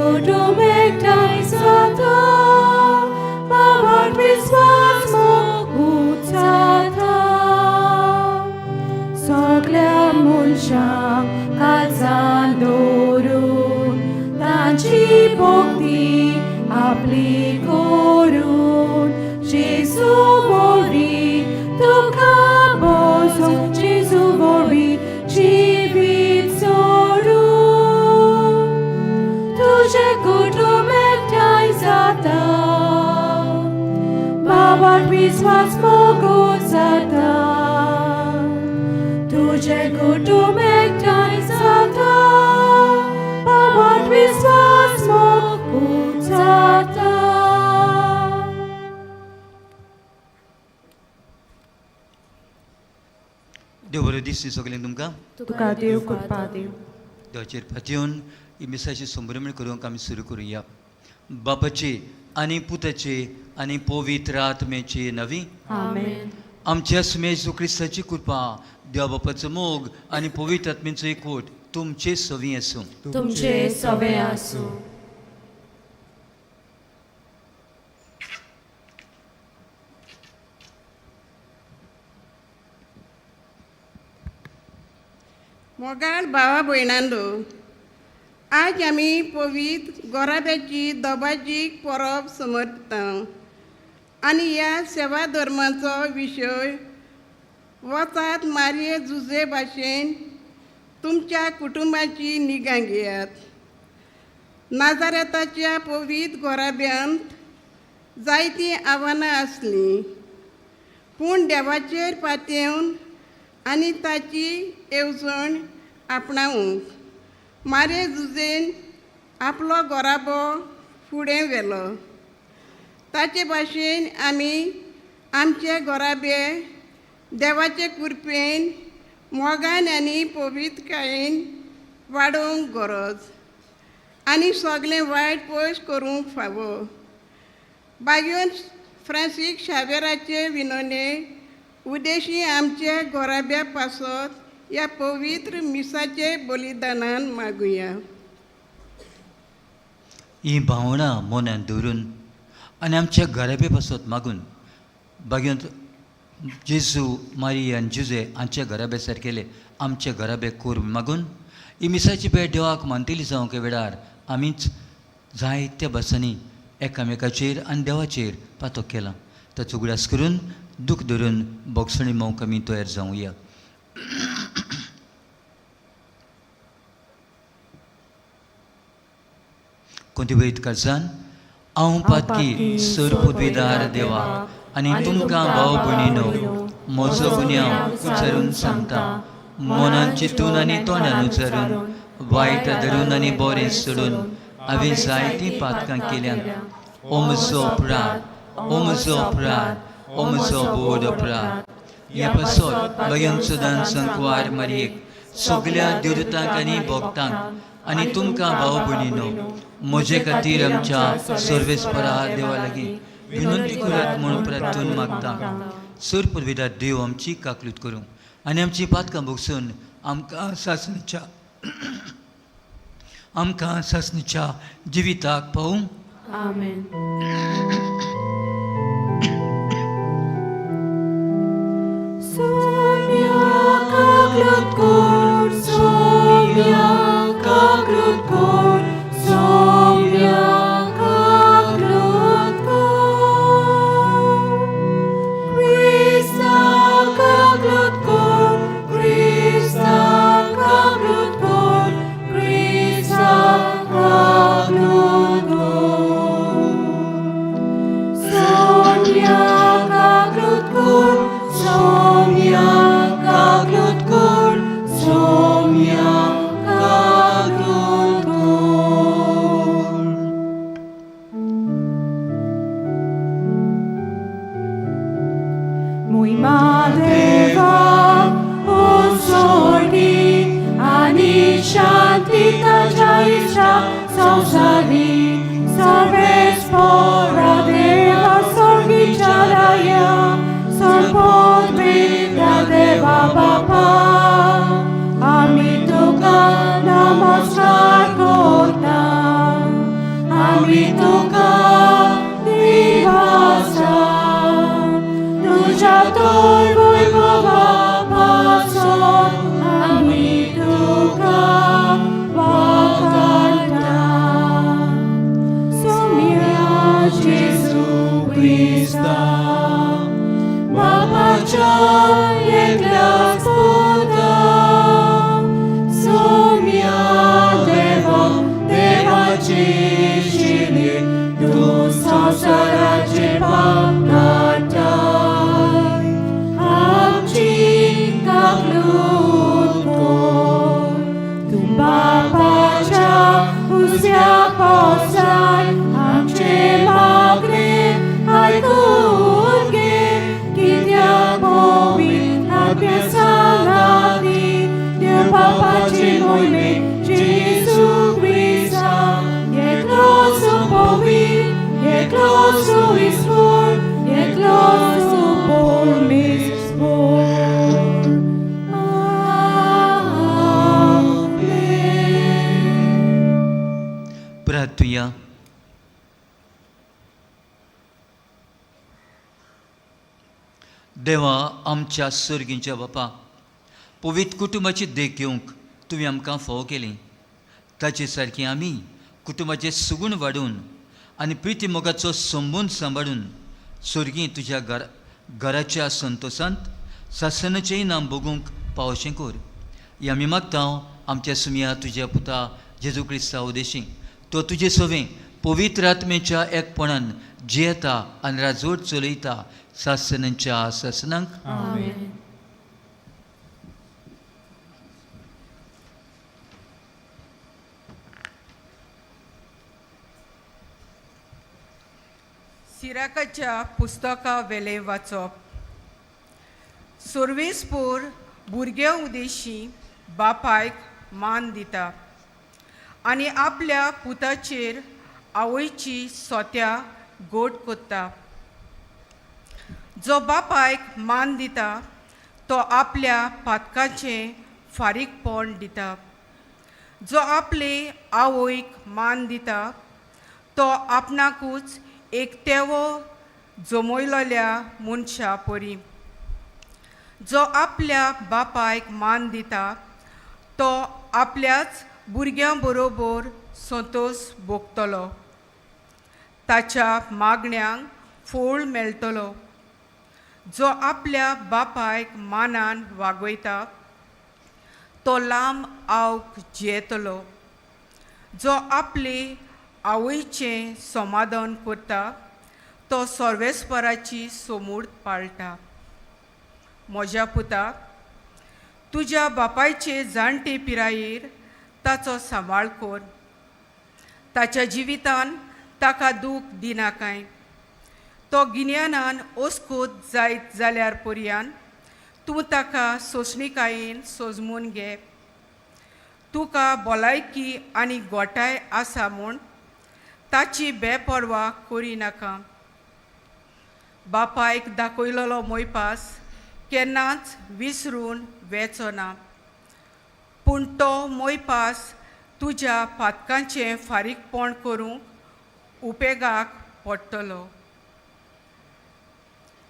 कुटुंब एकठांय जाता, भावार्थ विस्वास मोग जाता. सगल्या मनशांक काळजान दवरून, तांची भक्ती आपली करून, जेजू वरवीं तुका भजूंक, जेजू वरवीं जिवीत सोडूं. तुजें कुटुंब एकठांय जाता, भावार्थ विस्वास मोग जाता. तुजें कुटुंब एकठांय जाता, भावार्थ विस्वास मोग जाता. देव बरें दिसली सगळ्यांक तुमकां. तुका देव कृपा दीवं. देवाचेर पातयेवन ही मिसाची संभ्रमण करूंक आमी सुरू करुया. बापाची आनी पुताची आनी पवित्र आत्म्याची नवी. आमेन. आमच्या सुमे जेजू क्रिस्ताची कृपा, देवा बापाचो मोग आनी पवित्र आत्म्याचो एकवट तुमचे सवी आसूं. तुमचे सवे आसूं. मोगाळ भावा भयणांनो, आज आमी पवित्र गोराब्याची दोबाजी परब समर्पिता आनी ह्या सेवा धर्माचो विशय वचात मारये जुजे भाशेन तुमच्या कुटुंबाची निगा घेयात. नाजारेताच्या पवित्र गोराब्यांत जायतीं आव्हानां आसलीं, पूण देवाचेर पातयेवन आनी ताची येवजण आपणावंक मारे जुजेन आपलो गोराबो फुडें व्हेलो. ताचे भाशेन आमी आमचे गोराबे देवाचे कृपेन मोगान आनी पवित्रकायेन वाडोवंक गरज आनी सगळें वायट पयस करूंक फावो. बागयोन फ्रांसीक शावेराचे विनोने उदेशी आमच्या गोराब्या पासत ह्या पवित्र मिसाचे बलिदानान मागुया. ही भावनां मनांत दवरून आनी आमच्या घराब्या पासत मागून बागेंत जेजू, मारी आनी जुजे हांच्या घराब्या सारकेले आमच्या घराब्या कोर मागून ही मिसाची भेट देवाक मानतली जावंक वेळार आमीच जायत्या भासांनी एकामेकाचेर आनी देवाचेर पातक केला ताचो उगडास करून दूख धरून बोगसणी मोवंक आमी तयार जावया. कोंतीवैत काळजान हांव पातकी सरपुदवेदार देवा आनी तुमकां भाव भयणीनो म्हजो गुन्यांव उच्चारून सांगता. मनान चिंतून आनी तोंडान उच्चारून, वायट धरून आनी बरें सोडून हांवें जायतीं पातकां केल्यांत. ओ म्हजो अपराध, ओ म्हजो अपराध, ओ म्हजो बोड अपराध. ह्या पासत भयन सदां संकवार मारयेक, सगल्या देवदूतांक आनी भक्तांक आनी तुमकां भाव भयणीनो म्हजे खातीर आमच्या सर्वेस्परा देवा लागीं विनंती करात म्हूण प्रार्थून मागता. सर पुर्विदा देव आमची काकलूत करूं आनी आमची पातकां भोगसून आमकां सासणीच्या जिविताक पावूं. आमेन. सोम्या काकलूत कर, सोम्या काकलूत कर, सोम्या काकलूत कर. क्रिस्ता काकलूत कर, क्रिस्ता काकलूत कर, क्रिस्ता काकलूत कर. आमी तुका दिवासा तुज्या तोर वैभवा पासोन आमी तुका वाखाणता सोम्या जेजू क्रिस्ता बापाच्या एकल्याच पुता सोम्या देवा देवाची शिली तूं संवसाराचे पाप काडटाय आमची काकलूत कोर तूं बापाच्या हुस्या पोसाय आमचे मागणें आयकून घे कित्याक पवित्र आत्म्या सांगाती देव बापाची मोहिमे जेजू क्रिस्ता एकलो पवित्र एकलो ईश्वर एकलो परमेश्वर. आमेन. प्रार्थुया. देवा आमच्या सर्गींच्या बापा, पवित्र कुटुंबाची देख घेवंक तुवें आमकां फावो केली. ताचे सारकी आमी कुटुंबाचें सुगूण वाडोवन आनी प्रिती मोगाचो संबंद सांबाळून सर्गीं तुज्या घराच्या संतोशांत सासनाचेंय नाम भोगूंक पावशें कोर. ही आमी मागता आमच्या सुमया तुज्या पुता जेजू क्रिस्ता उदेशी. तो तुजे सवें पवित्र आत्मेच्या एकपणान जियेता आनी राजवट चलयता सासनांच्या सासनांक. आमेन. सिराकाच्या पुस्तका वेलें वाचप. सर्वेस्पोर भुरग्यां उदेशी बापायक मान दिता आनी आपल्या पुताचेर आवयची सोत्या गोड कोत्ता. जो बापायक मान दिता तो आपल्या पातकाचें फारीकपण दिता. जो आपले आवयक मान दिता तो आपणाकूच एक तेवो जमयलोल्या मनशा परी. जो आपल्या बापायक मान दिता तो आपल्याच भुरग्यां बरोबर संतोश भोगतलो, ताच्या मागण्यांक फोळ मेळटलो. जो आपल्या बापायक मानान वागयता तो लांब आवक जियेतलो. जो आपले आवयचें समाधान करता तो सर्वेस्पराची सोमूर्त पाळटा. म्हज्या पुता, तुज्या बापायचे जाणटे पिरायेर ताचो सांबाळ कर. ताच्या जिवितान ताका दूख दिनाकाय. तो गिन्यानान ओस्कोत जायत जाल्यार पर्यान तूं ताका सोंसणिकायेन सोजमून घे. तुका भलायकी आनी गोठाय आसा म्हूण ताची बेपर्वा करिनाका. बापायक दाखयलेलो मोयपास केन्नाच विसरून वेचो ना, पूण तो मोयपास तुज्या पातकांचें फारीकपण करूंक उपेगाक पडटलो.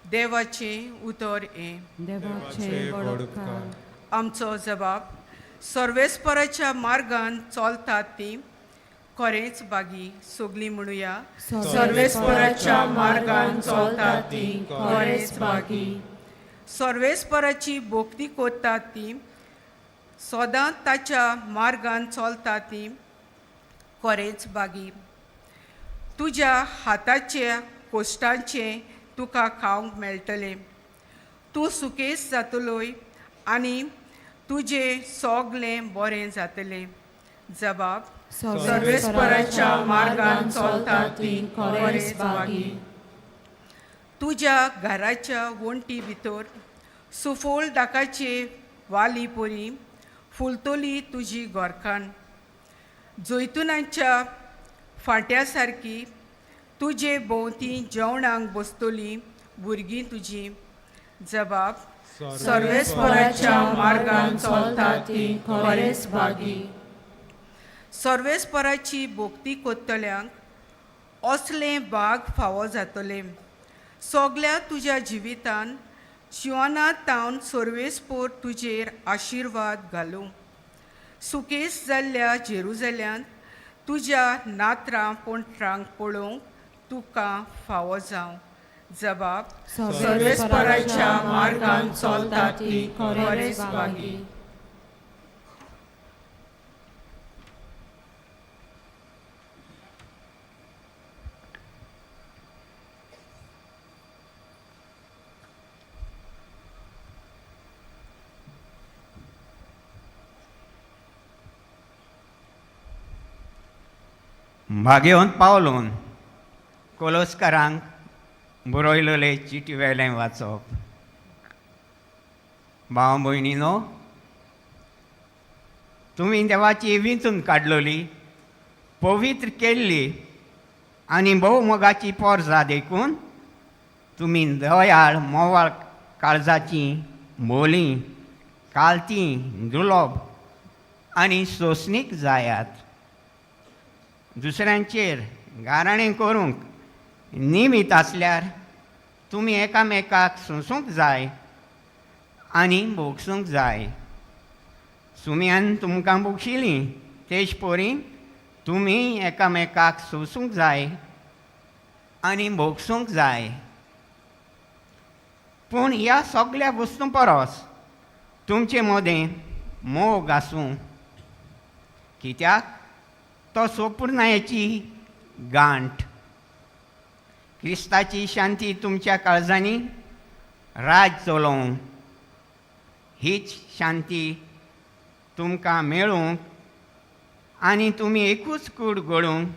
देवाचें उतर हें. देवाचे व्हड उपकार. आमचो जबाब सर्वेस्पराच्या मार्गान चलतात ती खरेंच बागी. सगलीं म्हणुया. सर्वेस्पराच्या मार्गान चलतात ती खरेंच बागी. सर्वेस्पराची भोक्ती करतात ती सदांच ताच्या मार्गान चलतात ती खरेंच बागी. तुज्या हाताच्या कोश्टांचें तुका खावंक मेळटलें. तूं सुकेस जातलोय आनी तुजें सगलें बरें जातलें. जबाब सर्वेस्पराच्या मार्गान चलतात ती खरेंच बागी. तुज्या घराच्या वण्टी भितर सुफोल दाकाचे वाली परी फुलतली तुजी घरकान्न. जैतुनाच्या फांट्या सारकी तुजे भोंवती जेवणाक बसतली भुरगीं तुजी. जबाब सर्वेस्पराच्या मार्गान चलतात ती खरेंच बागी. सर्वेस्पराची भोक्ती कोत्तल्यांक असलें भाग फावो जातलें. सगल्या तुज्या जिवितान जिवनांत तावन सर्वेस्पोर तुजेर आशिर्वाद घालूं. सुकेस जाल्ल्या जेरुजाल्यांत तुज्या नात्रां पोंत्रांक पळोवंक तुका फावो जावं. जबाब सर्वेस्पराच्या मार्गान चलता ती खरेंच भागी. भाग्यवंत पावलोन कोलोस्कारांक बरयलेले चिटी वेलें वाचप. भाव भयणीनो, तुमी देवाची विंचून काडलोली, पवित्र केल्ली आनी भोव मोगाची पोरजा देखून तुमी दयाळ मोवाळ काळजाची बोली कालती दुलोब आनी सोंसणीक जायात. दुसऱ्यांचेर गाराणें करूंक निमीत आसल्यार तुमी एकामेकाक सोंसूंक जाय आनी भोगसूंक जाय. सुम्यान तुमकां भोगशिली तेच परी तुमी एकामेकाक सोंसूंक जाय आनी भोगसूंक जाय. पूण ह्या सगल्या वस्तूं परस तुमचे मदें मोग आसूं, कित्याक तो सोपूर्णायेची गांठ. क्रिस्ताची शांती तुमच्या काळजांनी राज चलोवं. हीच शांती तुमकां मेळूंक आनी तुमी एकूच कूड घडोवंक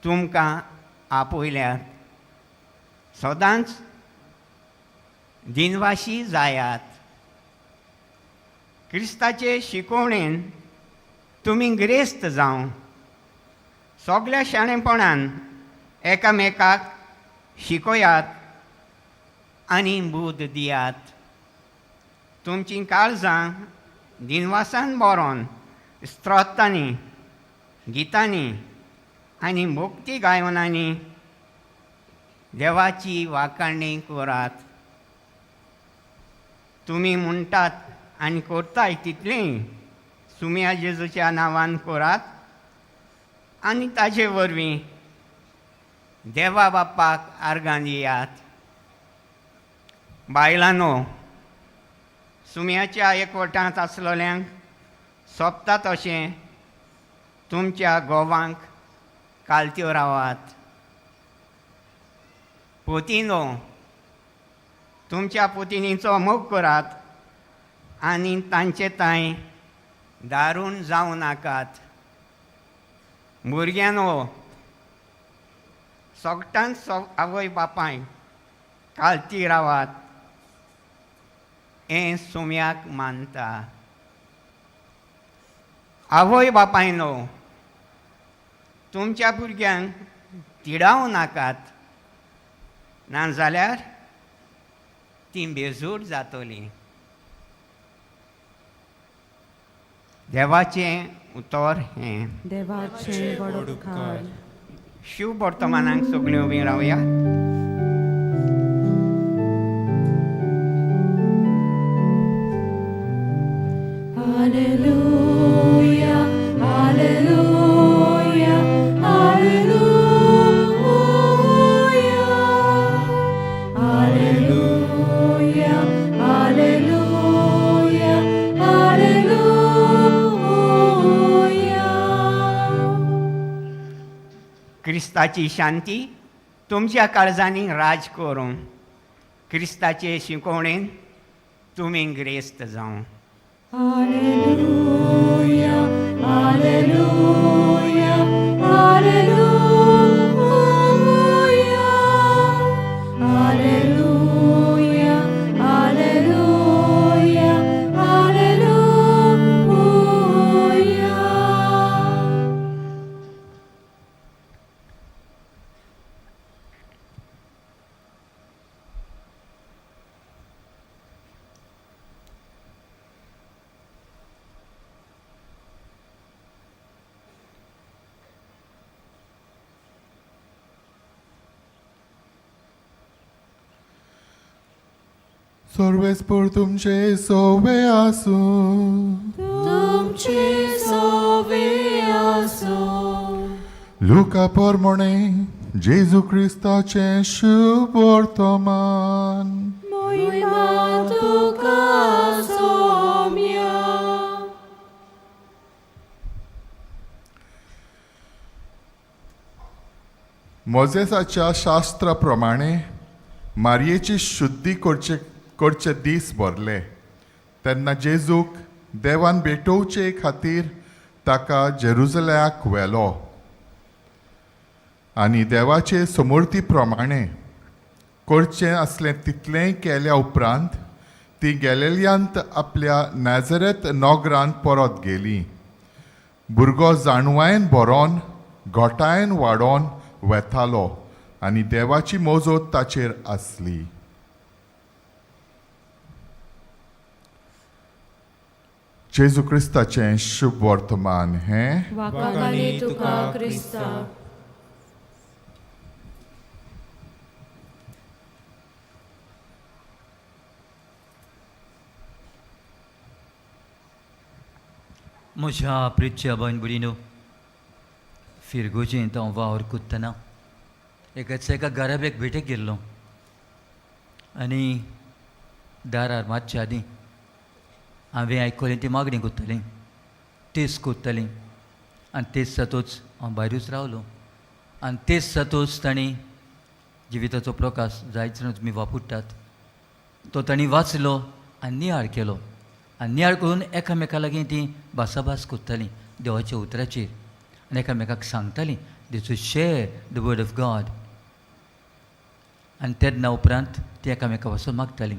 तुमकां आपयल्यात. सदांच दिनवाशी जायात. क्रिस्ताचे शिकोवणेन तुमी गिरेस्त जावं. सगल्या शाणेपणान एकामेकाक शिकयात आनी बूद दियात. तुमचीं काळजां दिनवासान बरोवन स्त्रोतांनी, गितांनी आनी भक्ती गायनांनी देवाची वाखाणी करात. तुमी म्हणटात आनी करताय तितलेंय सुम्या जेजूच्या नांवान करात आनी ताजे वरवीं देवा बापाक आर्गां दियात. बायलांनो, सुम्याच्या एकवटांत आसलेल्यांक सोंपता तशें तुमच्या घोवांक कालत्यो रावात. पोतिनो, तुमच्या पोतिनीचो मोग करात आनी तांचे तांय दारून जावं नाकात. भुरग्यांनो, सगटान आवय बापाय कालती रावात, हें सोम्याक मानता. आवय बापायनो, तुमच्या भुरग्यांक तिडावं नाकात, नाजाल्यार तीं बेजूड जातलीं. देवाचें उतर हें. देवाचे व्हड उपकार. शिव वर्तमानाक सगळीं उबीं रावया. Hallelujah, hallelujah, hallelujah, hallelujah, hallelujah, hallelujah. क्रिस्ताची शांती तुमच्या काळजांनी राज करूं. क्रिस्ताचे शिकोवणेन तुमी गिरेस्त जावं. Hallelujah, hallelujah, hallelujah, hallelujah, hallelujah, hallelujah. सर्वेस्पर तुमचे सोवे आसूं. तुमचे सोवे आसूं. लुका प्रमाणे जेजू क्रिस्ताचें शुभ वर्तमान. मोहिमा तुका सोम्या. मोजेसाच्या शास्त्रा प्रमाणे मारयेची शुद्धी करचे करचे दीस भरले तेन्ना जेजूक देवान भेटोवचे खातीर ताका जेरुजल्याक व्हेलो आनी देवाचे समूर्ती प्रमाणे करचें आसलें तितलेंय केल्या उपरांत ती गेलेल्यांत आपल्या नाजरेत नगरांत परत गेली. भुरगो जाणवायेन भरोन घोटायेन वाडोन वेतालो आनी देवाची मोजोत ताचेर आसली. जेजू क्रिस्ताचें शुभ वर्तमान हें. वाखाणी तुका क्रिस्ता. म्हज्या प्रितच्या भयण भयणीनो, फिरगोजेंत हांव वावर कोत्तना एकाच एका घराब्याक भेटेक गेल्लो आनी दारार मातशे आदीं हांवें आयकलें ती मागणी कोत्तालीं, तेस कोत्तालीं आनी तेस जातूच हांव भायरूच रावलो आनी तेस जातूच तांणी जिविताचो प्रकाश जायत जाण तुमी वापरतात तो तांणी वाचलो आनी नियाळ केलो आनी नियाळ करून एकामेका लागीं तीं भासाभास कोत्तालीं देवाच्या उतराचेर आनी एकामेकाक सांगतालीं, they to share the word of God. आनी तेन्ना उपरांत ती एकामेका पासून मागतालीं.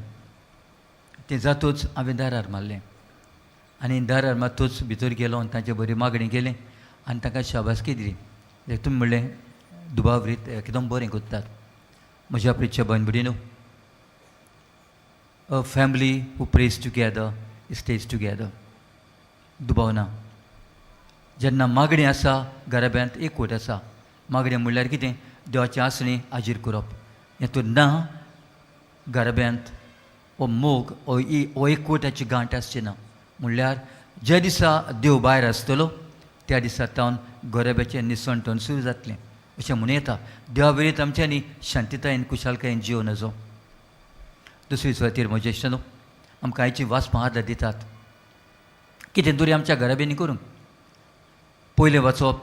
तें जातूच हांवें दारार मारलें आनी दारार मारतूच भितर गेलो आनी तांचे बरी मागणी केली आनी तांकां शाबासकी दिली. तुमी म्हणलें दुबावरीत एकदम बरें कोत्तात. म्हज्या प्रितच्या भयण भयणीनो, a family who prays together stays together. दुबाव ना, जेन्ना मागणें आसा घराब्यांत एकवट आसा. मागणें म्हणल्यार कितें? देवाचें आसणें हाजीर करप. हें तर ना घराब्यांत हो मोग हो हो एकवटाची गांठ आसची ना. म्हणल्यार ज्या दिसा देव भायर आसतलो त्या दिसा तावन घराब्याचें निसणटण सुरू जातलें अशें म्हणूं येता. देवा विरीत आमच्यांनी शांततायेन खुशालकायेन जियो नजो. दुसरी सुवातेर म्हजें इश्टांनो, आमकां आयची वाचपां आदार दितात कितें तरी आमच्या घराब्यांनी करूंक. पयलें वाचप,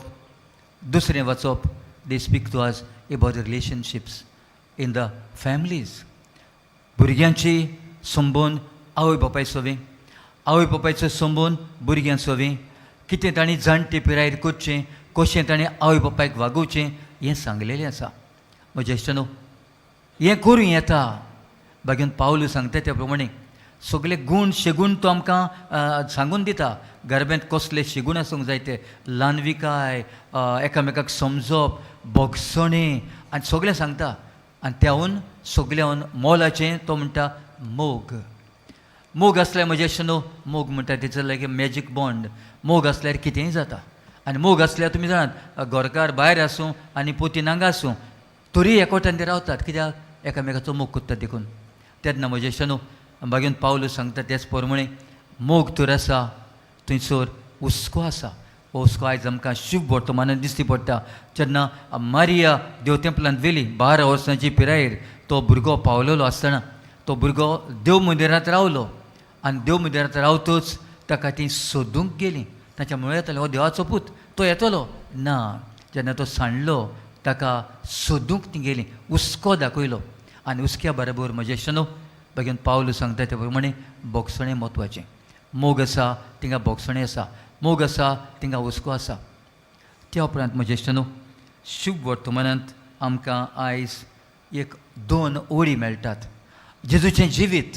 दुसरें वाचप, they speak to us about the relationships in the families. भुरग्यांची संबंद आवय बापाय सोवी, आवय बापायचो संबंद भुरग्यां सोवी, कितें तांणी जाणटे पिरायेर करचें, कशें ताणें आवय बापायक वागोवचें हें सांगलेलें आसा. म्हज्या इश्टांनो, हें करूं येता. बागेन पावलू सांगता त्या प्रमाणे सगळे गूण शेगूण तो आमकां सांगून दिता. घराब्यांत कसले शेगूण आसूंक जाय ते, ल्हानविकाय, एकामेकाक समजप, भोगसणें आनी सगळें सांगता. आनी त्याहून सगळ्याहून मोलाचें तो म्हणटा मोग. मोग आसल्यार म्हज्या इश्टांनो, मोग म्हणटा तेचो लायक मॅजीक बॉन्ड. मोग आसल्यार कितेंय जाता. आनी मोग आसल्यार तुमी जाणात, घरकार भायर आसूं आनी पोती नांगा आसूं तरी एकवटान ते रावतात. कित्याक? एकामेकाचो मोग कोत्तात देखून. तेन्ना म्हज्या इश्टांनो, बागेन पावलू सांगता तेच प्रमाणे मोग तर आसा थंयसर हुस्को आसा. हो हुस्को आयज आमकां शुभ वर्तमानान दिश्टी पडटा. जेन्ना मारिया देव तेंपलांत व्हेली 12 वर्सांची पिरायेर तो भुरगो पावलेलो आसतना तो भुरगो देव मंदिरांत रावलो आनी देव मंदिरांत रावतच ताका ती सोदूंक गेली. ताच्या मुळां येतालें हो देवाचो पूत, तो येतलो ना. जेन्ना तो सांडलो ताका सोदूंक ती गेली, हुस्को दाखयलो आनी हुस्क्या बरोबर म्हज्या इश्टांनो, बागेन पावलू सांगता त्या प्रमाणे भोगसणें म्हत्वाचें. मोग आसा थिंगा भोगसणें आसा, मोग आसा थिंगा हुस्को आसा. त्या उपरांत म्हज्या इश्टांनो, शुभ वर्तमानांत आमकां आयज एक दोन ओळी मेळटात. जेजूचें जिवीत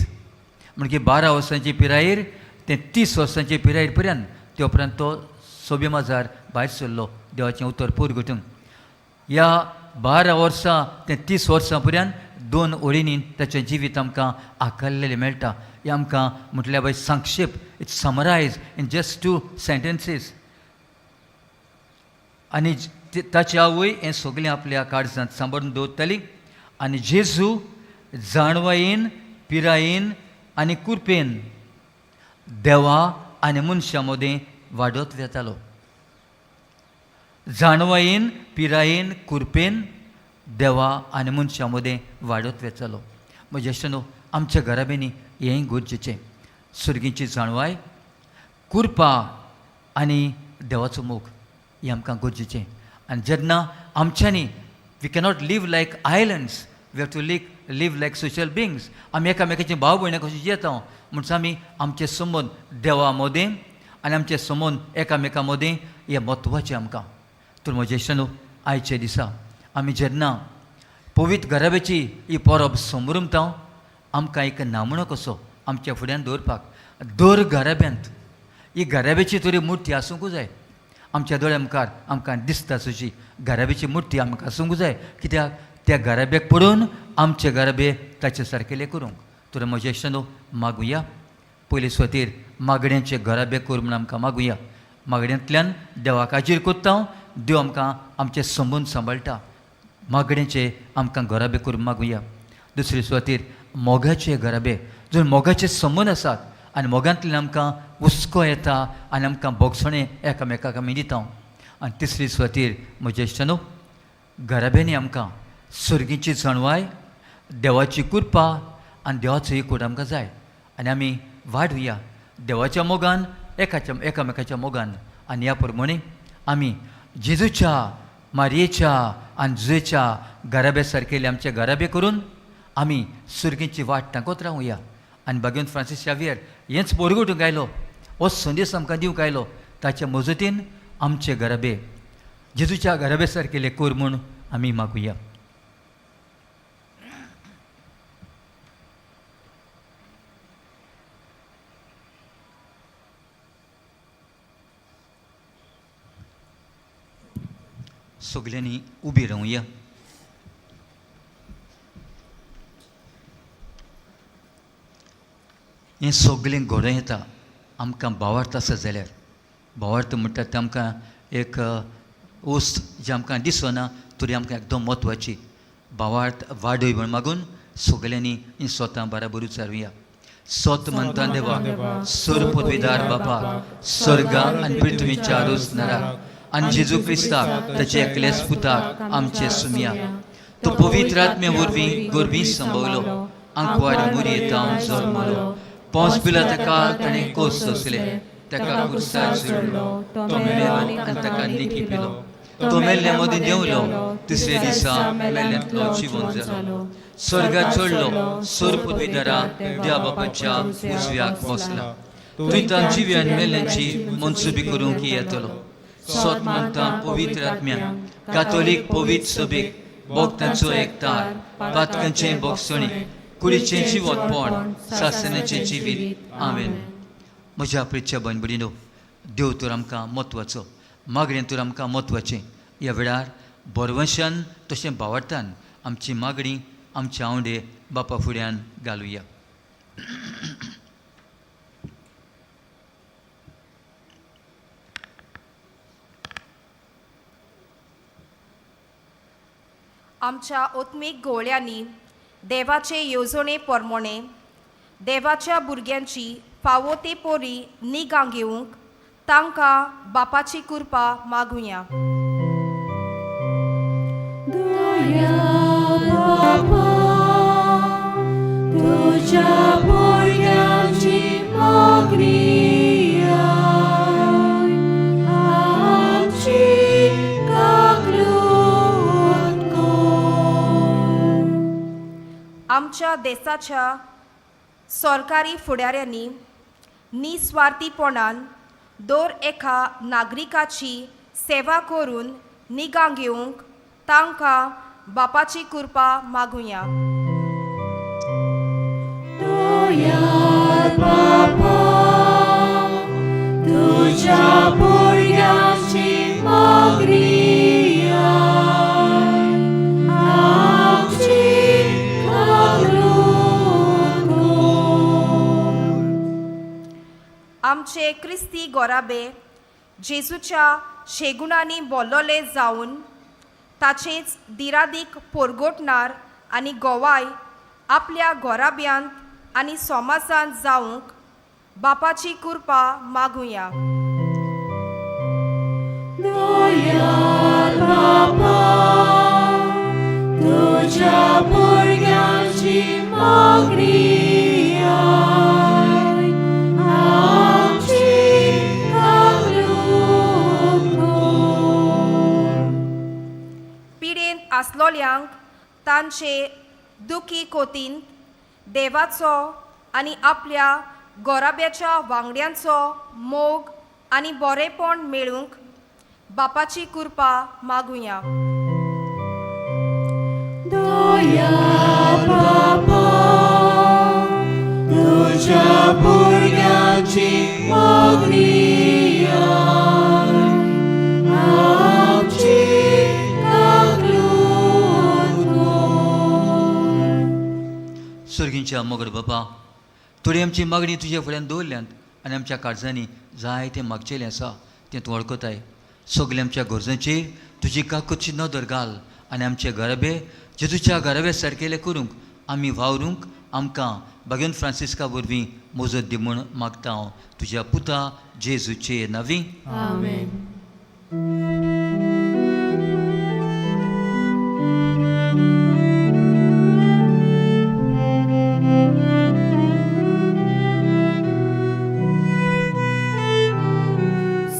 म्हणजे 12 वर्सांची पिरायेर तें 30 वर्सांचे पिरायेर पर्यंत, त्या उपरांत तो सोबे माजार भायर सरलो देवाचें उतर पुरगटूंक. ह्या 12 वर्सां तें 30 वर्सां पर्यंत दोन ओळींनी ताचें जिवीत आमकां आकारलेलें मेळटा. हें आमकां म्हटल्यार बाय संक्षेप, it's summarise in just 2 sentences. आनी ताची आवय हें सगळें आपल्या काळजांत सांबाळून दवरताली आनी जेजू जाणवायेन पिरायेन आनी कुरपेन देवा आनी मनशां मदीं वाडत वेतालो. जाणवायेन पिरायेन कुरपेन देवा आनी मनशां मदीं वाडत वेतालो. म्हज्या इश्टांनो, आमच्या घराब्यांनी हेंय गरजेचें, सुर्गींची जाणवाय, कुरपा आनी देवाचो मोग हें आमकां गरजेचें. आनी जेन्ना आमच्यांनी we cannot live like islands, we have to live like social beings. आमी एकामेकाचे भाव भयणां कशें जियेता म्हणटा आमी आमचे संबंद देवा मदीं आनी आमचे संबंद एकामेका मदीं हें म्हत्वाचें आमकां. तर म्हज्या इश्टांनो, आयच्या दिसा आमी जेन्ना पवित्र घराब्याची ही परब समृमता, आमकां एक नामणो कसो आमच्या फुड्यान दवरपाक दर घराब्यांत ही घराब्याची तरी मुर्ती आसूंकूच जाय. आमच्या दोळ्या मुखार आमकां दिसता तशी घराब्याची मुर्ती आमकां आसूंक जाय, कित्याक त्या घराब्याक पळोवन आमचे घराबे ताचे सारकेले करूंक. तर म्हज्या इश्टांनो, मागुया पयले सुवातेर मागण्यांचे घराबे कर म्हूण आमकां मागुया. मागण्यांतल्यान देवाक हाजीर करता, देव आमकां आमचे संबंद सांबाळटा. मागण्यांचे आमकां घराबे करून मागुया. दुसरे सुवातेर मोगाचे घराबे, जर मोगाचे संबंद आसात आनी मोगांतल्यान आमकां हुस्को येता आनी आमकां भोगसणें एकामेकाक आमी दिता. आनी तिसरी सुवातेर म्हज्या इश्टांनो, घराब्यांनी आमकां सर्गीची जाणवाय, देवाची कृपा आनी देवाचो एकवट आमकां जाय. आनी आमी वाडुया देवाच्या मोगान, एकाच्या एकामेकाच्या मोगान. आनी ह्या प्रमाणे आमी जेजूच्या, मारयेच्या आनी जुजेच्या घराब्या सारकेले आमचे घराबे करून आमी सुर्गीची वाट तांकत रावया. आनी भाग्यवंत फ्रांसीस शावियर हेंच पोरगुटूंक आयलो, हो संदेश आमकां दिवंक आयलो. ताच्या मजतीन आमचे घराबे जेजूच्या घराबे सारकेले कर म्हूण आमी मागुया. सगल्यांनी उबी रावया. हें सगळें घडोवं येता आमकां भावार्थ आसा जाल्यार. भावार्थ म्हणटात तें आमकां एक वस्त जी आमकां दिसना तरी आमकां एकदम म्हत्वाची. भावार्थ वाडय म्हूण मागून सगल्यांनी ही स्वता बराबर विचारुया. सोत म्हणटा देवा, सर पदवीदार बापा, स्वर्गा आनी पृथ्वीच्या रोजनाराक आनी जेजू क्रिस्ताक ताचे एकलेच पुताक आमचे सुमया, तो पवित्र आत्म्या वरवीं गोरबी संभवलो, आंकवार मुरयेतावन जल्मलो, पोंस पिला ताका ताणें कोस सोंसले, ताका कुर्सार चडलो, तो मेलो आनी ताका निकी पिलो, तो मेल्ल्या मदीं देंवलो, तिसरे दिसा मेल्ल्यांतलो जिवन जालो, स्वर्गात चडलो, सोर पदवीदारा देवा बापाच्या उजव्याक बसला, थंय तांची जिव्यान मेल्ल्यांची मनसुबी करूंक येतलो. सोत म्हणटा पवित्र आत्म्या, कातोलीक पवित्र सभेक, भक्तांचो एकतार, पातकांचें भोगसणी, कुडीचें जिवतपण, सासनाचें जिवीत. आमेन. म्हज्या प्रिच्या भयण भयणीनो, देव तर आमकां म्हत्वाचो, मागणें तर आमकां म्हत्वाचें. ह्या वेळार बरवंशान तशें भावार्थान आमची मागणी, आमचे आंवडे बापा फुड्यान घालुया. आमच्या आत्मीक गोळ्यांनी देवाचे येवजणे प्रमाणे देवाच्या भुरग्यांची फावो ते पोरी निगां घेवंक तांकां बापाची कृपा मागुया. दया बापा, तुज्या भुरग्यांची मागणी आमची काकलूत कर. आमच्या देशाच्या सरकारी फुडाऱ्यांनी निस्वार्थीपणान दर एका नागरिकाची सेवा करून निगां घेवंक तांकां बापाची कृपा मागुया. दया बापा, तुज्या भुरग्यांची मागणी आमची काकलूत कर. आमचे क्रिस्ती गोराबे जेजूच्या शेगुणांनी बोल्लोले जावन ताचेच दिरादीक पोरगोटणार आनी गोवाय आपल्या गोराब्यांत आनी समाजांत जावंक बापाची कृपा मागुया. दयाळ बापा, तुज्या भुरग्यांची मागणी आयक, आमची काकलूट कर. पिडेंत आसलोल्यांक तांचे दुखी कोतीन देवाचो आनी आपल्या गोराब्याच्या वांगड्यांचो मोग आनी बरेपण मेळूंक बापाची कृपा मागुया. दयाळ बापा, तुज्या भुरग्यांची मागणी आयक, आमची काकलूट कर. सर्गींच्या मोगड बापा, थोडी आमची मागणी तुज्या फुड्यान दवरल्यांत आनी आमच्या काळजांनी जायतें मागचेलें आसा तें तूं वळखताय. सगल्या आमच्या गरजांचेर तुजी काकुची नदर घाल आनी आमचे घराबे जेजूच्या घराब्या सारकेले करूंक आमी वावरूंक आमकां बागेन फ्रांसिस्का वरवीं मजत दी म्हूण मागता हांव तुज्या पुता जेजूचे नांवी. आमेन.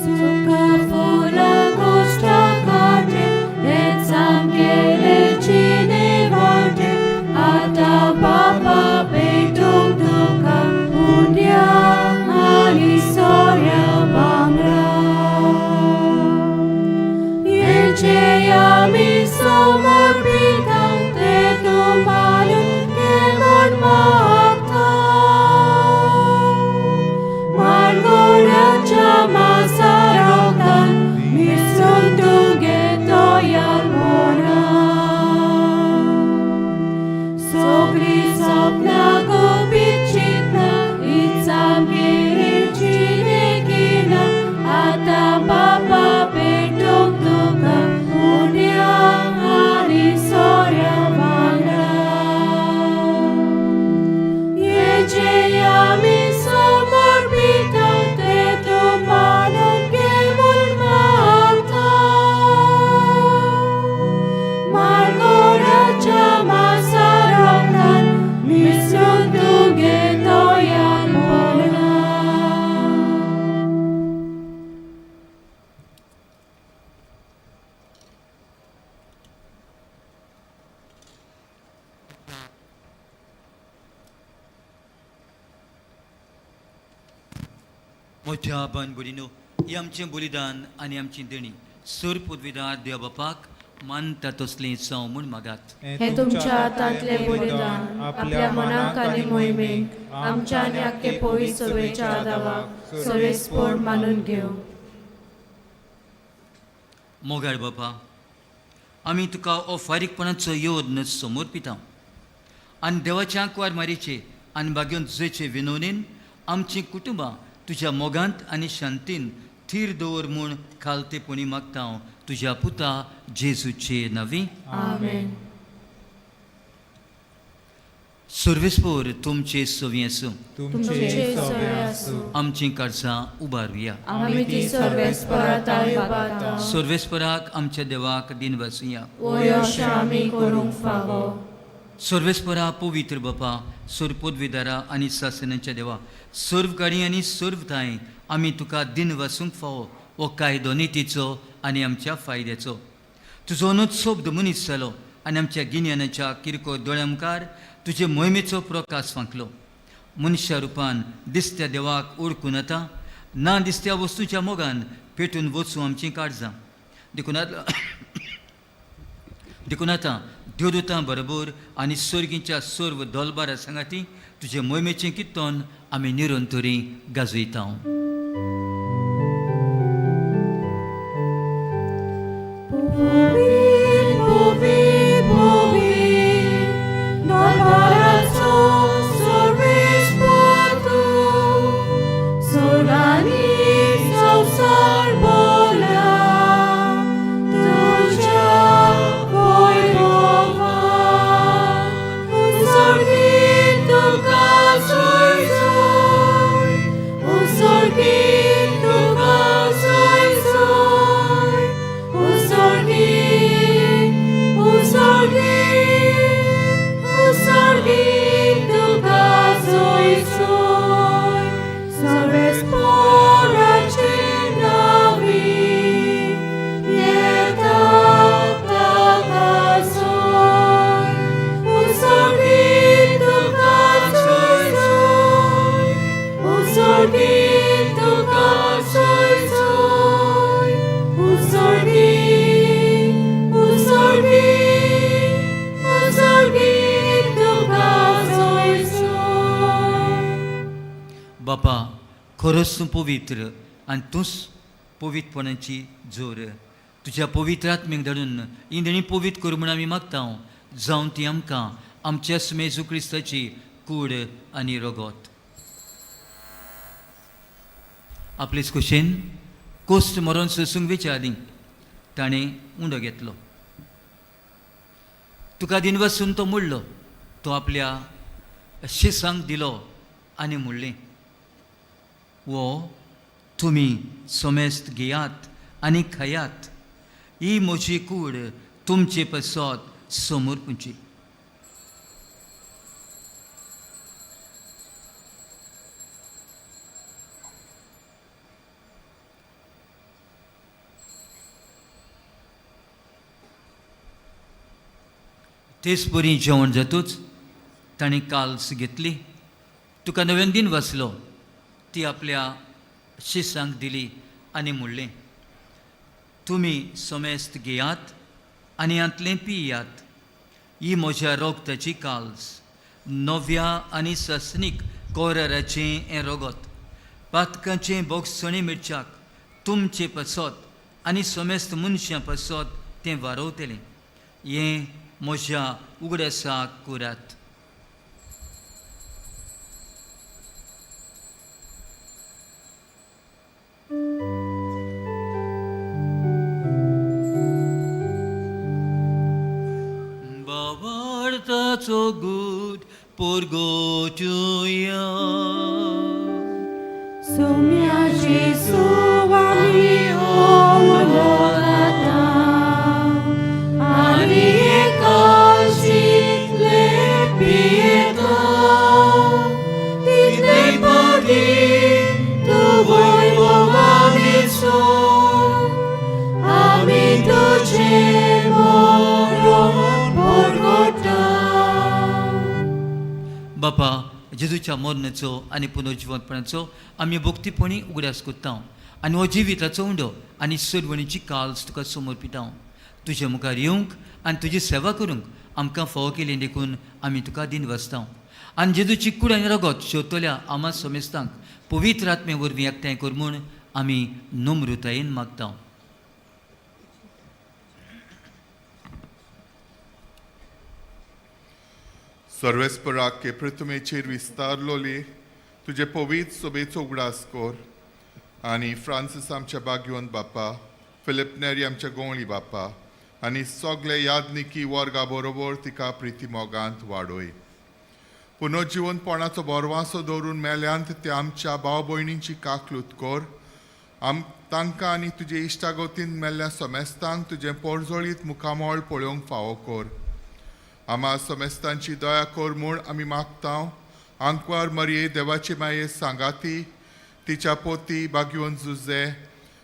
सुखा फुलां गोश्टा काटे, हें सामकेले जिणे वाटे, आतां बापा भेटूंक तुका उंड्या आनी सोऱ्या वांगडा. हें आमी समर्पिता तें तूं मानून घे म्हूण मागता. मारगोड्याच्या मासा रोगतान मिसळून तुगे तयारपणा. सगळीं सपनां गुपीत चिंतनां, इत्सा आमगेली जिणे किनां, आतां बापा भेटूंक तुका उंड्या आनी सोऱ्या वांगडा. हें जें आमी समर्पिता तें तूं मानून घे म्हूण मागता. मारगोड्याच्या मासा रोगतान मिसळून तुगे तयारपणा. म्हज्या भान भयणीनो, ही आमचें बलिदान आनी आमची देणी सर पदवीदार देव बापाक मानता तसलीं जावं म्हूण मागात. हें तुमच्या हातांतलें बलिदान आपल्या मनाक आनी मोहिमेक आमच्या आनी आख्खे पवित्र सभेच्या आदावाक सवेस्पोड मानून घेवं. मोगाळ बापा, आमी तुका हो फारीकपणाचो योद्न समर्पिता आनी देवाच्या आंकवार मारीचे आनी बागेवन तुजेचे विनवणेन आमचीं कुटुंबां तुज्या मोगांत आनी शांतीन थीर दवर म्हूण खालतेपणी मागता हांव तुज्या पुता जेजूचे नांवी. आमेन. सर्वेस्पोर तुमचे सवी आसूं. तुमचे सवे आसूं. आमचीं काळजां उबारुया. आमी ती सर्वेस्पराताय उबारता. सर्वेस्पराक आमच्या देवाक दिन वासुया. वयोश आमी करूंक फावो. सर्वेस्परा पवित्र बापा, सर्व पदवीदारा आनी सासनाच्या देवा, सर्व गाडी आनी सर्व ठांय आमी तुका दिन वासूंक फावो हो कायदो नितीचो आनी आमच्या फायद्याचो. तुजो अनूच शब्द मनीस जालो आनी आमच्या गिन्यानाच्या किरकोळ दोळ्या मुखार तुजे मोहिमेचो प्रकाश फांकलो. मनशा रुपान दिसत्या देवाक ओळखून आतां ना दिसत्या वस्तूच्या मोगान पेटून वचूं आमचीं काळजां. देखून आतां देवदूतां बरोबर आनी सर्गीच्या सर्व दोलबारा सांगाती तुजे मोहिमेचें कित्तन आमी निरंतरी गाजयता. तुका बापा, खरोच तूं पवित्र आनी तूंच पवित्रपणाची जोर. तुज्या पवित्र आत्म्याक धाडून ही देणी पवित्र कर म्हूण आमी मागता, जावन ती आमकां आमच्या सुमेजू क्रिस्ताची कूड आनी रगत. आपलेच कुशेन कोश्ट मरोन सोसूंक विचारली ताणें उंडो घेतलो. तुका दिन वसून तो मोडलो, तो आपल्या शिसांक दिलो आनी म्हणलें, वो तुमी समेस्त घेयात आनी खायात, ही म्हजी कूड तुमचे पसत समर्पुची. तेच परी जेवण जातूच ताणें काल्स घेतली, तुका नव्यान दिन वाचलो, ती आपल्या शिसांक दिली आनी म्हणलें, तुमी समेस्त घेयात आनी हांतलें पियात, ही म्हज्या रोगताची काल्स, नव्या आनी ससनीक कोराराचें हें रगत, पातकाचें बोगसणें मिरच्याक तुमचे पसत आनी समेस्त मनशां पसत तें वारवतलें. हें म्हज्या उगडासाक करात. बाबार्थाचो गूट पोरगोट्युया. सोम्या जेजू आमी ओमलोगाता आनी एकाशींतले पियेता, तितले पदी तूं वैभवानी सोड, आमी तुजें मरण परगटा. बापा, जेजूच्या मरणाचो आनी पुनर्जिवंतपणाचो आमी भक्तीपणी उगडास करता आनी हो जिविताचो उंडो आनी सरवणीची काल्स तुका समर्पिता. तुजे मुखार येवंक आनी तुजी सेवा करूंक आमकां फावो केली देखून आमी तुका दिन वाचता. आनी जेजूची कूड आनी रगत शेवतल्या आमा समेस्तांक पवित्र आत्मे वरवीं एकठांय कर म्हूण आमी नम्रतायेन मागता. सर्वेस्पराक के प्रथमेचेर विस्तारलोली तुजे पवित्र सोबेचो उगडास कर आनी फ्रांसीस आमच्या बागयोन बापा, फिलिप नेरी आमच्या गोंवळी बापा आनी सगळे यादनिकी वर्गा बरोबर तिका प्रिती मोगांत वाडोय. पुनर्जिवनपणाचो बरवासो दवरून मेल्यांत त्या आमच्या भाव भयणींची काकलूत कर. तांकां आनी तुजे इश्टागतीन मेल्ल्या समेस्तांक तुजें पोरजोळीत मुखामळ पळोवंक फावो कर. आमा समेस्तांची दया कर म्हूण आमी मागता. आंकवार मरये देवाची माये सांगाती तिच्या पोती बागयोन जुजे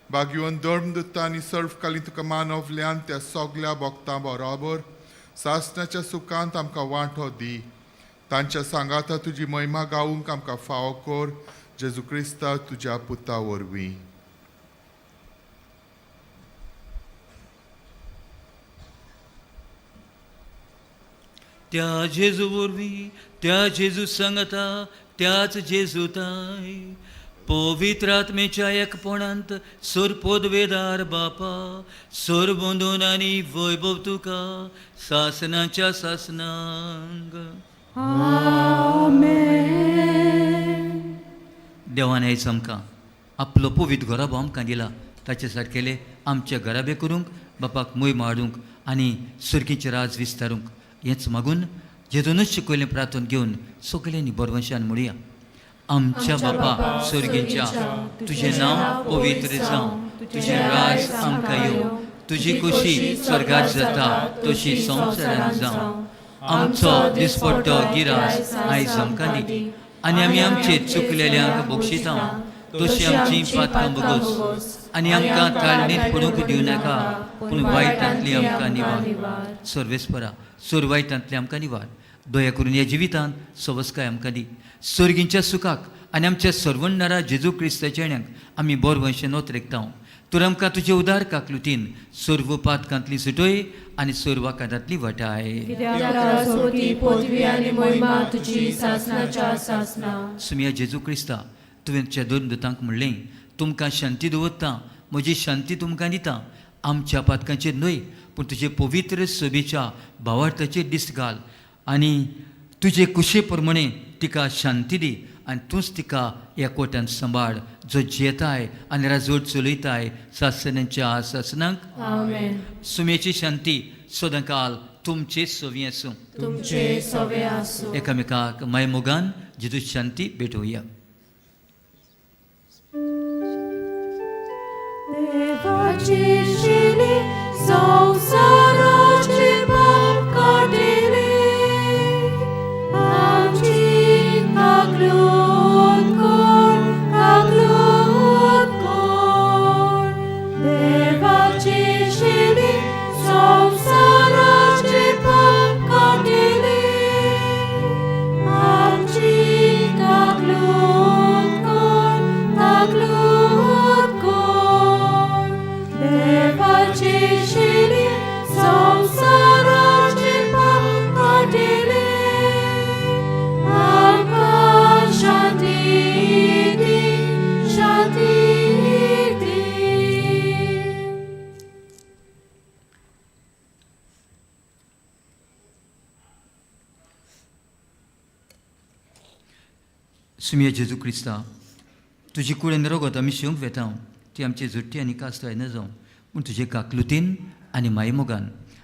बागयोन धर्मदूत आनी सर्वकालीन तुका मानवल्यान त्या सगल्या भक्तां बरोबर सासणाच्या सुखांत आमकां वांटो दी. तांच्या सांगाता तुजी महिमा गावूंक आमकां फावो कर, जेजू क्रिस्ता तुज्या पुता वरवीं. त्या जेजू वरवीं, त्या जेजू सांगता, त्याच जेजू ताय पवित्र आत्मेच्या एकपणांत सोरपोदवेदार बापा, सोरबंदून आनी वैभव तुका सासनाच्या सासनांग. देवान आयज आमकां आपलो पवित्र घराबो आमकां दिला, ताचे सारकेले आमचे घराबे करूंक, बापाक मोय माडूंक आनी सुर्गीचें राज विस्तारूंक हेंच मागून जेजूनच शिकयलें प्रार्थन घेवन सगल्यांनी बरवंशान म्हणुया. आमच्या बापा स्वर्गीच्या, तुजें नांव पवित्र जावं, तुजें राज आमकां येवं, तुजी खुशी स्वर्गात जाता तशी संवसारांत जावं. आमचो दिसपट्टो गिरास आयज आमकां दी आनी आमी आमचे चुकलेल्यांक बक्षिता तशी आमची पातकां बगोस आनी आमकां ताळणीत पडूंक दिवं नाका, पूण वायटांतली आमकां निवार. सर्वेस्परा, सोर वायटांतली आमकां निवार. दया करून ह्या जिवितांत सवस्काय आमकां दी. सर्गींच्या सुखाक आनी आमच्या सर्वणणारा जेजू क्रिस्ताच्या येण्याक आमी बोरवंशे नोत रेखता. तर आमकां तुजे उदार काकलुतीन सर्व पातकांतली सुटय आनी सर्व आकांतांतली वाटाय. सुमिया जेजू क्रिस्ता, तुवें तुज्या दोन दुतांक म्हणलें, तुमकां शांती दवरता, म्हजी शांती तुमकां दिता. आमच्या पातकांचेर न्हय पूण तुजे पवित्र सभेच्या भावार्थाचेर दीस घाल आनी तुजे कुशे प्रमाणे तिका शांती दी आनी तूंच तिका एकवटान सांबाळ, जो जियेताय आनी राजवट चलयताय सासनांच्या सासनांक. आमेन. सुमेची शांती सदांकाल तुमचे सवी आसूं. तुमचे सवे आसूं. एकामेकाक मायमोगान जेजू शांती भेटोवया. देवाची शिली संवसाराचे पाप काडिले, आमची काकलूत कोर, काकलूत कोर. देवाची शिली संवसाराचे पाप काडिले, आमची काकलूत कोर, काकलूत कोर. देवाची शिली संवसाराचे पाप काडिले, आमकां शांती दी, शांती दी. सुमिया जेजू क्रिस्ता, तुजी कुळेन रगत आमी शिवंक वेता ती आमची झुट्टी आनी कास्त जायना जावं, पूण तुजे काकलुतीन आनी मायमोगान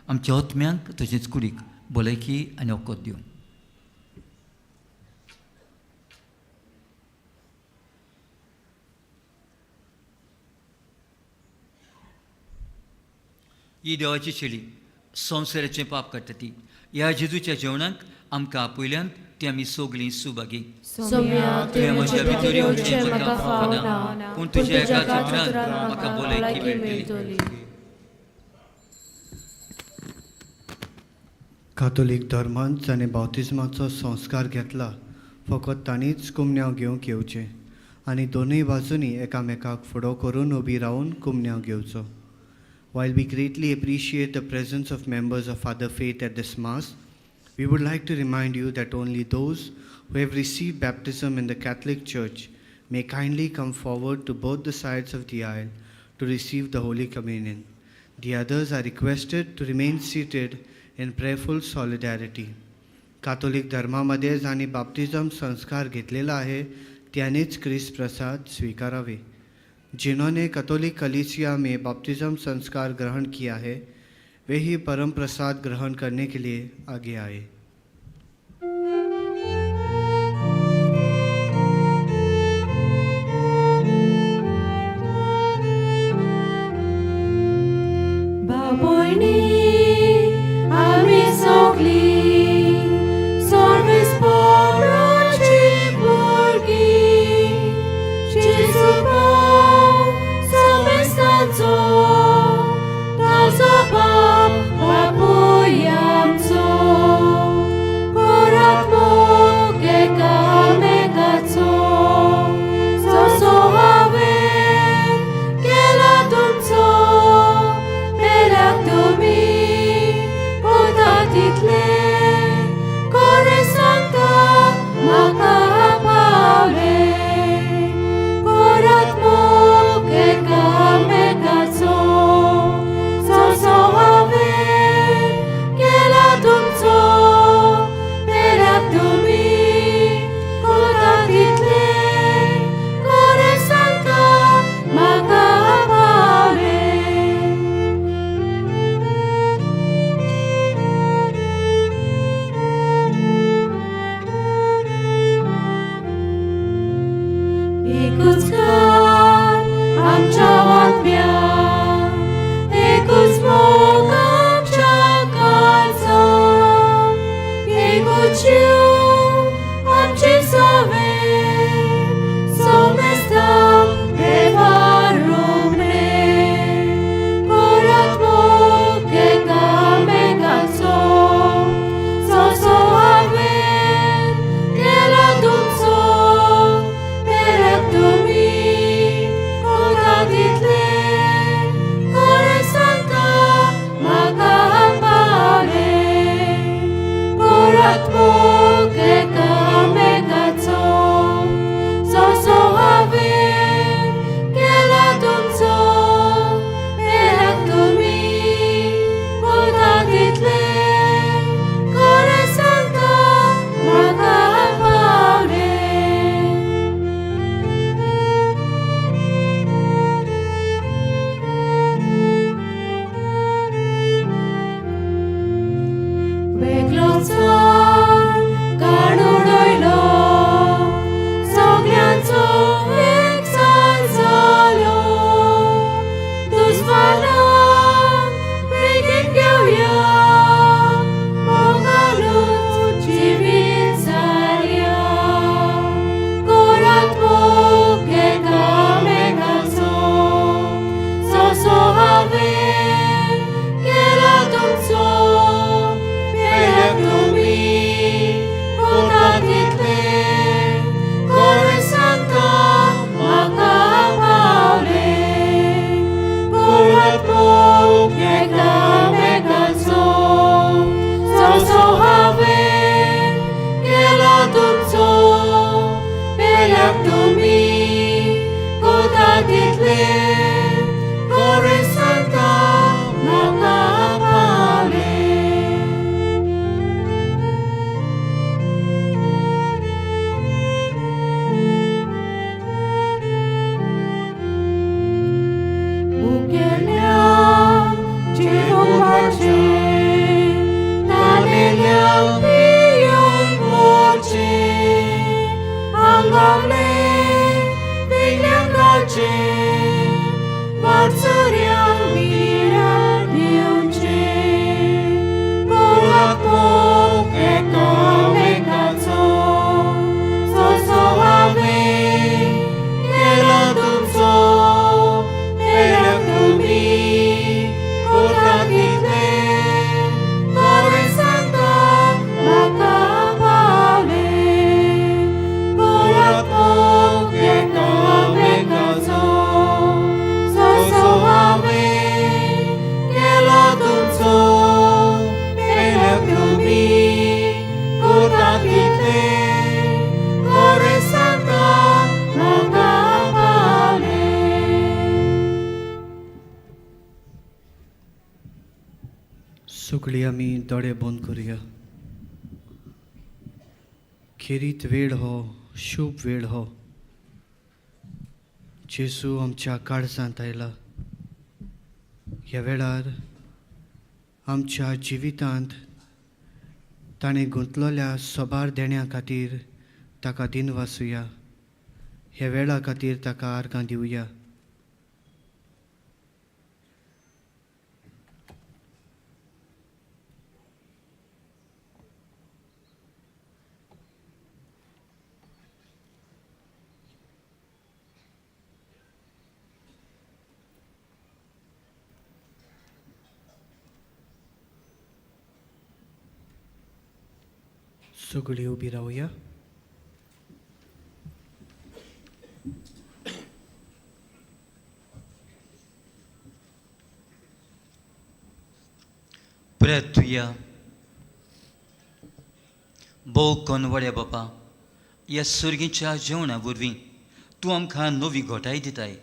आमच्या आत्म्यांक तशेंच कुडीक भलायकी आनी वखद दिवं. ही देवाची शेली संवसाराचें पाप काडटा ती ह्या जेजूच्या जेवणाक आमकां आपयल्यान ती आमी सगळीं सुभागी. सोम्या, तुवें तुवें म्हज्या म्हज्या भितर भितर येवचें येवचें म्हाका म्हाका फावना, फावना, पूण पूण तुज्या तुज्या एका एका उतरान उतरान म्हाका म्हाका भलायकी भलायकी मेळटली. मेळटली. कातोलीक धर्मांत जाणें बाप्तिज्माचो संस्कार घेतला फकत तांणीच कुमन्यांव घेवंक येवचें आनी दोनूय बाजूंनी एकामेकाक फुडो करून उबी रावन कुमन्यांव घेवचो. While we greatly appreciate the presence of members of other faith at this Mass, we would like to remind you that only those who have received baptism in the Catholic Church may kindly come forward to both the sides of the aisle to receive the Holy Communion. The others are requested to remain seated in prayerful solidarity. Catholic धर्मामध्ये जांणी बाप्तिझम संस्कार घेतलेला आहे त्यांनीच क्रिस्त प्रसाद स्वीकारावे. जिन्होंने Catholic कलीसिया में बाप्तिज्म संस्कार ग्रहण किया है वे ही परम प्रसाद ग्रहण करने के लिए आगे आए. बाबोयनी आमी सगळीं सर्वेस पोराची भुरगीं, जेजू भाव समेस्तांचो, ताजो बाप बापूय आमचो, करात मोग एकामेकाचो, जसो हांवें केला तुमचो, मेल्याक तुमी सगळीं आमी दोळे बंद करुया. खेरीत वेळ हो, शुभ वेळ हो. जेजू आमच्या काळजांत आयला. ह्या वेळार आमच्या जिवितांत ताणें गुंतलेल्या सोबार देण्या खातीर ताका दिनवासुया. ह्या वेळा खातीर ताका आर्गां दिवया. सगळीं उबी रावया. प्रेतुया भोव कोनवड्या बापा, ह्या सर्गीच्या जेवणा वरवीं तूं आमकां नवी घोटाय दिताय.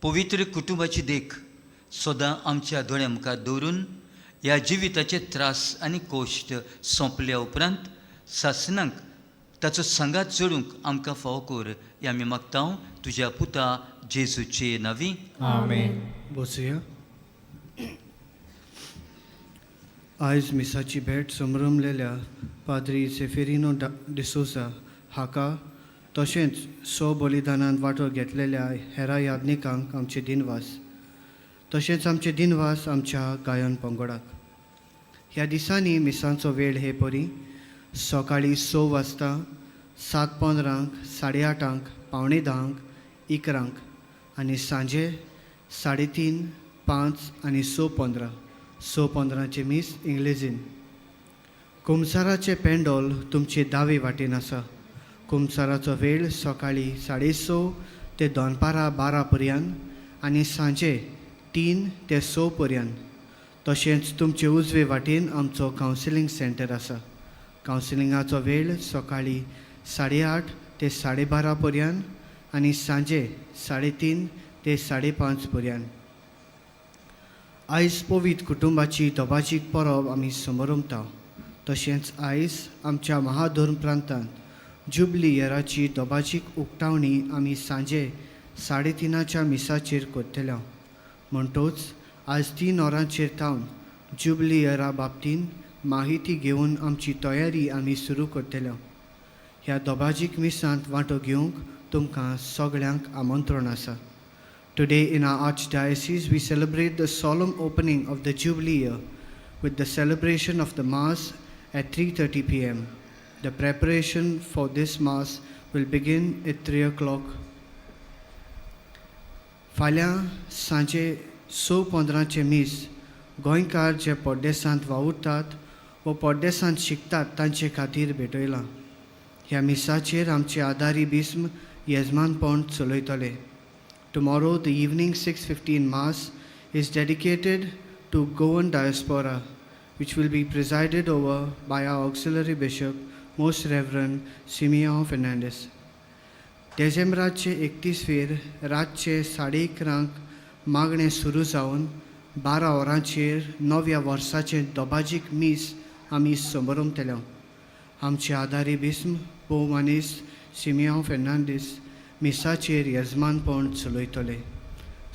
पवित्र कुटुंबाची देख सदां आमच्या दोळ्या मुखार दवरून ह्या जिविताचे त्रास आनी कोश्ट सोंपल्या उपरांत सासनाक ताचो सांगात जोडूंक आमकां फावो कर, हें आमी मागता तुज्या पुता जेजूचे नांवी. आमेन. बसुया. आयज मिसाची भेट समरमलेल्या पाद्री सेफेरिनो डिसोजा हाका तशेंच सो बलिदानांत वांटो घेतलेल्या हेरा याज्ञिकांक आमचे दिनवास. तशेंच आमचे दिनवास आमच्या गायन पंगडाक. ह्या दिसांनी मिसांचो वेळ हे परी सकाळीं 6 वाजता, 7:15, 8:30, 9:45, 11 आनी सांजे 3:30, 5 आनी 6:15. 6:15 मीस इंग्लेजीन. कुमसाराचें पेंडोल तुमचे दावे वाटेन आसा. कुमसाराचो वेळ सकाळीं 6:30 ते दनपारां 12 पर्यंत आनी सांजे 3 ते 6 पर्यंत. तशेंच तुमचे उजवे वाटेन आमचो कावन्सिलींग सेंटर आसा. कावन्सिलिंगाचो वेळ सकाळीं 8:30 ते 12:30 पर्यंत आनी सांजे 3:30 ते 5:30 पर्यंत. आयज पवित्र कुटुंबाची दबाजीक परब आमी समरमता. तशेंच आयज आमच्या महाधर्म प्रांतांत जुबली इयराची दबाजीक उक्तावणी आमी सांजे 3:30 मिसाचेर करतले. म्हणटोच आज 3 वरांचेर थावन जुबली इयरा बाबतीन माहिती घेवन आमची तयारी आमी सुरू करतले. ह्या दबाजीक मिसांत वांटो घेवंक तुमकां सगळ्यांक आमंत्रण आसा. Today in our Archdiocese, we celebrate the solemn opening of the Jubilee Year with the celebration of the Mass at 3:30 p.m. The preparation for this Mass will begin at 3 o'clock. फाल्यां सांजे 6:15 मीस गोंयकार जे परदेसांत वावुरतात वो परदेसांत शिकतात तांचे खातीर भेटयलां. ह्या मिसाचेर आमचे आदारी बिस्म येजमानपण चलयतले. Tomorrow, the evening 6:15 Mass is dedicated to Goan diaspora, which will be presided over by our Auxiliary Bishop, Most Reverend Simeon Fernandez. डिसेंबराचे 31 वेर रातचे 11:30 मागणें सुरू जावन 12 वरांचेर नव्या वर्साचें दबाजीक मीस आमी समरमतले. आमचे आदारी बिस्म भोवमानीस सिमियांव फेर्नांडीस मिसाचेर येजमानपण चलयतले.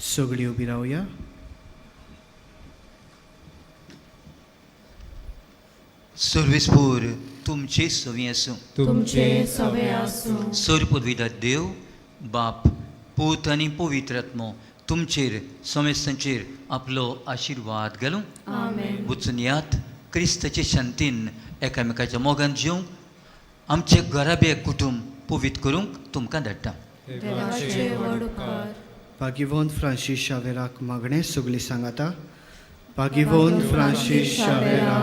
सगळीं उबी रावया. सर्वेस्पूर तुमचे सवी आसूं. तुमचे सवे आसूं. सर पदवीदार देव बाप पूत आनी पवित्र आत्मो तुमचेर समेस्तांचेर आपलो आशिर्वाद घालूं. आमेन. वचून यात क्रिस्ताचे शांतीन एकामेकाच्या मोगान जिवंक आमचे घराबे कुटुंब पवित्र करूंक तुमकां धाडटा. देवाचे व्हड उपकार. भाग्यवंत फ्रांसीस शावेराक मागणें सगळीं सांगाता. भाग्यवंत फ्रांसीस शावेरा,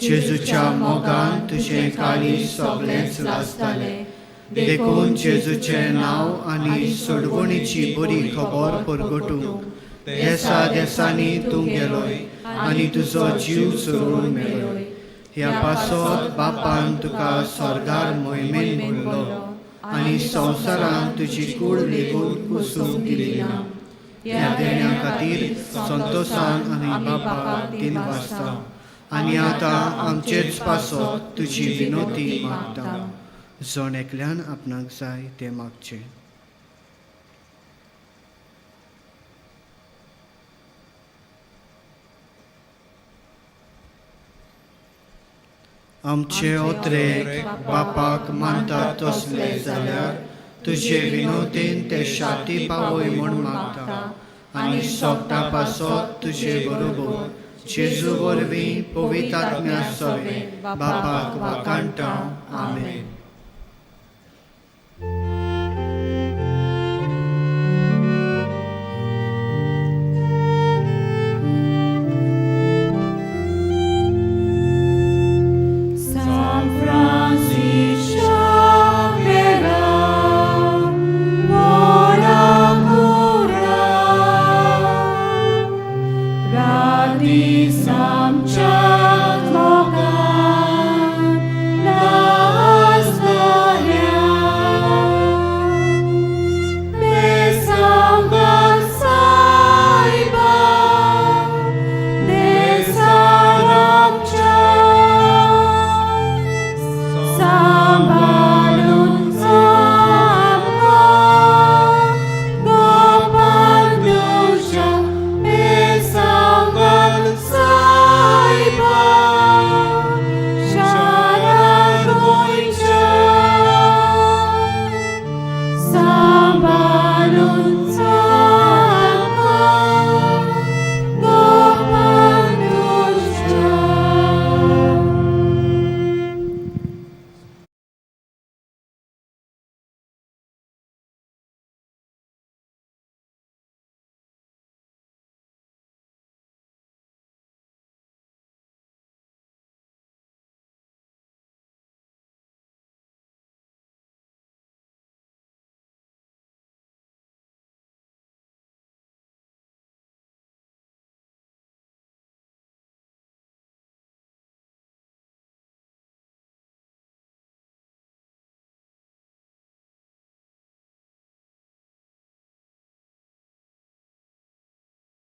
जेजूच्या मोगान तुजें काळीज सगळेंच लासतालें, देखून जेजूचें नांव आनी सोडवणीची बरी खबर परगटूंक देसा देसांनी तूं गेलोय आनी तुजो जीव सोडून मेलोय. ह्या पासत बापान तुका स्वर्गार मोहिमेन म्हणलो आनी संवसारान तुजी कूड लेगून कुसूंक दिली ना. ह्या देण्या खातीर संतोशान आनी बापाक दिनवासता. आनी आतां आमचेच पासत तुजी विनोती मागता. जण एकल्यान आपणाक जाय तें मागचें. आमचे ओत्रेक बापाक मानता तसले जाल्यार तुजे विनोतीन ते शाती पावय म्हूण मागता आनी सोगटा पासत तुजे बरोबर जेजू वरवीं पवित्र आत्म्या सवें बापाक वाकाणटा. आमेन.